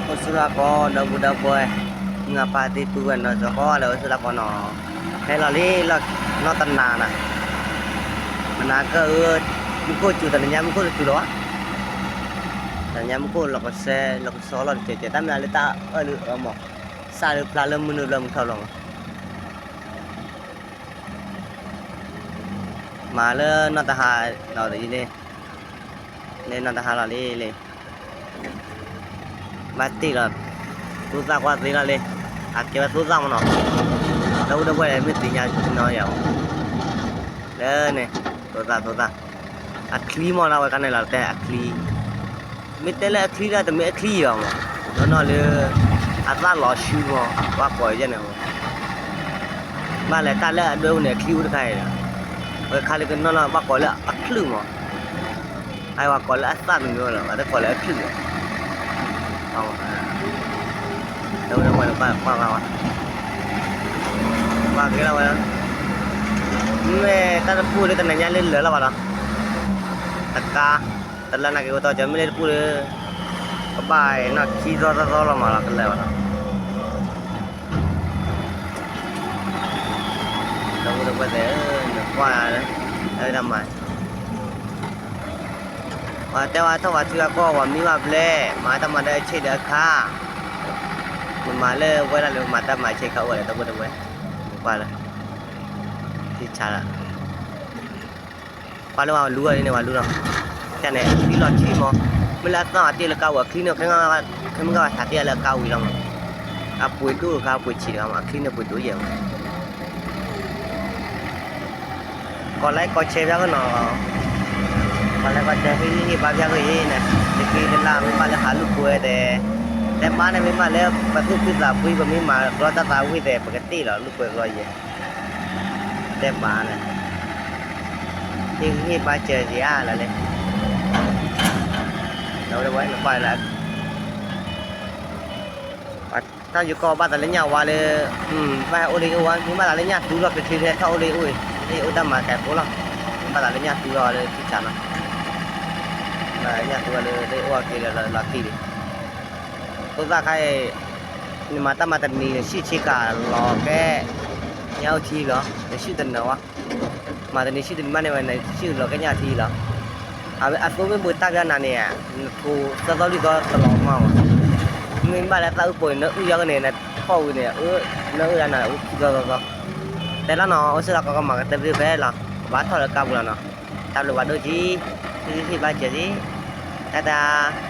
အိၣ်ဆူၣ်လၢကီၢ် ဒီပုၢ်ဒီဝဲၢ်, မုၢ်ဂၤပၢ်သ့ၣ်ပုၢ်ဝဲၢ်နီၤ စီၤဃီလၢအိၣ်ဆူၣ်လၢကီၢ်နီၤ, ဟဲလီၤလံလီၤ နီၢ်တနၤနီၤ, မနၤကၢၢ်ဧၢ, မူခိၣ်စူၤ တနံၤညါမူခိၣ်တစူၤလီၤဘၣ်, တနံၤညါမူခိၣ်လီၤကဆှဲ လီၤကဆှီလီၤတစဲးကဲး တၢ်မ့ၢ်လၢတၢ်အၢၣ်လၢအီမး, စၢ်လၢဖျါလၢမုၢ်နုာ်လၢမုၢ်ထီၣ်လီၤမး, မၤလၢနီၢ်တဟါလီၤတယံၤန့ၣ်, န့ၣ်နီၢ်တဟါလီၤလံလံ ဘၣ်တ့ၢ်လီၤ, သူၣ်သၣ်ကွၢ်သ့လီၤလံ, အကဲဝဲသူၣ်သၣ်မနီၤ, ဒီပုၢ်ဒီဝဲၢ်မ့ၢ်သ့ၣ်ညါနီၤယၤ, လၢန့ၣ်, သူၣ်သၣ်သူၣ်သၣ်, အချံမနီၤ ဝဲခါန့ၣ်လီၤတဲအချံ, မ့ၢ်တဲလၢအချံလၢတမ့ၢ်အချံယၤမး, နီၢ်နီၢ်လၢ, အသၣ်လီၤဆူမး ပှၤကိးယဲၢ်န့ၣ်မး, ဘၣ်လဲၤတၢ်လၢအဒွဲအိၣ်န့ၣ် အချံအိၣ်တခါအံၤဒီး, ဝဲခါလၢကနီၢ်နီၢ်ဘၣ်ကိးလၢအချုးမး အဝဲကိးလၢအသၣ်တမံၤလီၤ အတကိးလၢအချုးလီၤ, တဝဲဝဲဘၣ်ကွၢ်ဝဲ, ကွၢ်က့ၤလီၤဝဲ, မ့ၢ်တၢ်တပူၤလၢတနံၤညါလၢလၢာ်လီၤဘၣ်လီၤ, တကါ, တလၢနာ်က့ၤဝဲတီၤကမ့ၢ်လၢတပူၤလၢ, ကဘၣ်နီၢ်ခံသီသီသီလီၤမးလီၤ ကလၢာ်ဘၣ်လီၤ ဒီပုၢ်ဒီဝဲၢ်သ့ၣ်ဧၢ, နကွၢ်, တၢ်မၤ, ပှၤတဲဝဲထီၣ်ဝဲထံဂၤကီၢ် ပှၤမံဘၣ်ဘျဲၣ် မၤတၢ်မၤဒီးအဆံးဒီးအခါ, မ့ၢ်မၤလၢဝဲဒၣ်လၢမၤတၢ်မၤဆံးခါအိၣ်ဒီး ဒီပုၢ်ဒီဝဲၢ်, ကွၢ်လၢ, ထံဆါလီၤ ကွၢ်လၢပှၤလူၤအီၤဒ်န့ၣ် ပှၤလူၤလီၤ, တၢ်န့ၣ် အချံလီၤဆံမး, မ့ၢ်လၢအသီၣ်အတ့ၢ်လၢကါဝံၤ အချံန့ၣ် ခဲမုၢ်ဂၤဝဲသးတ့ၢ်လၢကါဝံၤလီၤမး, အပှ့ၤဒိၣ်တခါ အပှ့ၤဆံးတခါမး အချံန့ၣ်ပှ့ၤဒိၣ်ယဲၢ်မး, ကိးlikeကိးshareဖျါကနီၤ, ကိးlikeကိးshare ဟ့ၣ်ဂံၢ်ဟ့ၣ်ဘါဖျါကအံၤန့ၣ်, တက့တလၢမ့ၢ်ဘၣ်လၢဟးလူၢ်ကွဲဒီး, တဲဘၣ်န့ၣ်မ့ၢ်ဘၣ်လၢ ပသူၣ်ဖှံသးဖှံ ပမ့ၢ်မၤကရီတၢ်သးဝံၣ်သ့ၣ် ပကတ့ၢ်လီၤလူၢ်ကွဲကရီယဲၢ် တဲဘၣ်န့ၣ်, ဟ့ၣ်ဂံၢ်ဟ့ၣ်ဘါစၢၤက့ၤအါလၢ်လၢ, ဒီးဝဲနကွၢ်လၢ, တၢ်ယကီၢ်ဘၣ်သးလၢညၣ်ဝါလၢ, ဘၣ်ဟဲအိၣ်လၢယအိၣ်ဝဲ မ့ၢ်ဘၣ်သးလၢညၣ်သူလီၤ ချ့ချ့လၢဟဲထီၣ်အိၣ်လၢယအိၣ်အံၤ, လၢယအိၣ်တၢ်မၤကဲးဖိလီၤ, မ့ၢ်ဘၣ်သးလၢညၣ်သူလီၤလၢထံဆးလီၤ, ဘၣ်သးလၢညၣ်သူလီၤလၢယအိၣ်အက့ၤလၢလီၤခံဒံး, ဖိသၣ်ခါအံၤ, နမၤတၢ်မၤတနံၤ နဆံၣ်ဆ့ကၤလီၤကဲ, ညၣ်အိၣ်ထံလီၤ နဆံၣ်တနၢၤဝဲ, မၤတနံၤဆံၣ်တနံၤမးန့ၣ်ဝဲ နဆံၣ်လီၤကဲညၣ်ထံလီၤ, အဝဲအသိမ့ၢ်ဘၣ်တၢ်ဖျါနၤန့ၣ်, နထိးသၢသီလွံၢ်သီတလီၤမးမး, မ့ၢ်ဘၣ်လၢသၣ်အုၣ်ပိာ်န့ၣ် နအုၣ်ယီၤကန့ၣ် နထီၣ်ဝံၤန့ၣ်, နအုၣ်ဒၣ်နၤအိၣ်ခံသီသီသီ, တဲလီၤနီၤ အိၣ်စ့ၢ်ကီးကမၤကတၢၢ်ဖဲလီၤ ကဘၣ်ထီၣ်လၢကါပူၤလီၤနီၤ, တၢ်ဘျုးဖးဒိၣ်က့ၤ, ဟ့ၣ်ဂံၢ်ဟ့ၣ်ဘါစၢၤက့ၤ, တၢ်တၢ်